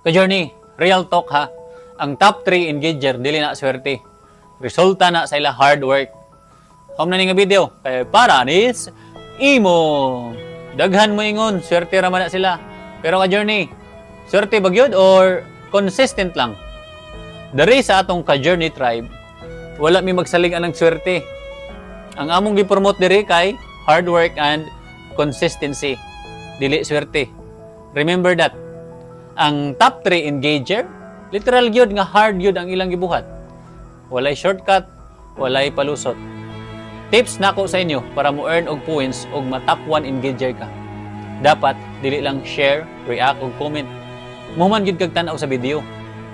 Ka-journey, real talk ha. Ang top 3 engager, dili na swerte. Resulta na sa ila hard work. Home na ni nga video kay para nis imo. Daghan mo ingon, swerte ra man na sila. Pero ka-journey, swerte ba gyud or consistent lang? Dari sa atong ka-journey tribe, wala mi magsalig anang swerte. Ang among gi-promote diri kay hard work and consistency. Dili swerte. Remember that. Ang top 3 engager, literal gyud nga hard gyud ang ilang gibuhat. Walay shortcut, walay palusot. Tips nako sa inyo para mo earn og points og ma-top 1 engager ka. Dapat dili lang share, react og comment. Muhuman gyud kag tan-aw sa video.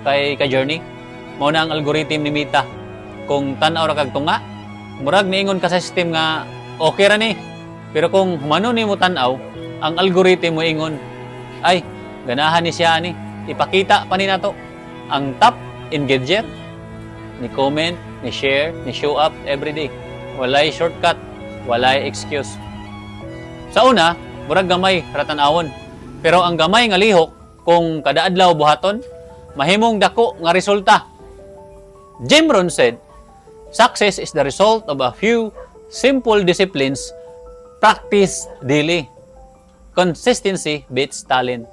Kay ka journey, mao na ang algorithm ni Meta. Kung tan-aw ra kag tunga, murag niingon ka sa system nga okay ra ni. Pero kung humano nimo tan-aw, ang algorithm mo ingon, "Ay, ganahan ni siya ni, ipakita pa ni nato." Ang top engager, ni comment, ni share, ni show up every day. Walay shortcut, walay excuse. Sa una, murag gamay ra tan-awon. Pero ang gamay nga lihok, kung kada adlaw buhaton, mahimong dako nga resulta. Jim Rohn said, "Success is the result of a few simple disciplines practiced daily." Consistency beats talent.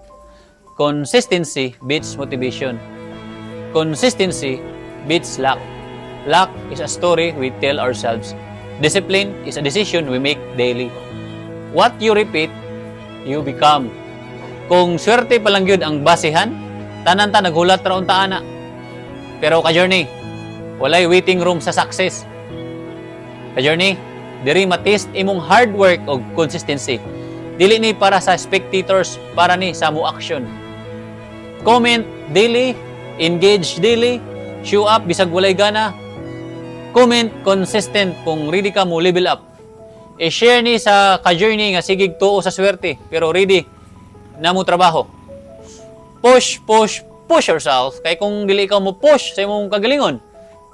Consistency beats motivation. Consistency beats luck. Luck is a story we tell ourselves. Discipline is a decision we make daily. What you repeat, you become. Kung swerte pa lang yun ang basihan, tanan ta naghulat ra unta ana. Pero ka-journey, walay waiting room sa success. Ka-journey, diri matest imong hard work og consistency. Dili ni para sa spectators, para ni sa mo action. Comment daily, engage daily, show up bisag walay gana. Comment consistent kung ready ka mo level up. I-share ni sa ka-journey nga sigig tuo sa swerte pero ready na mo trabaho. Push, push, push yourself kay kung dili ikaw mo push sa imong kagalingon,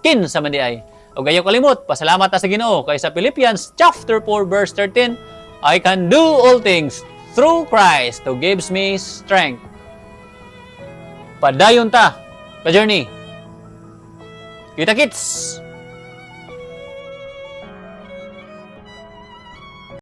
kinsa man diay? Og ayaw kalimot, pasalamat ta sa Ginoo kay sa Philippians chapter 4 verse 13, "I can do all things through Christ who gives me strength." Padayon ta, ka-journey. Kita kits!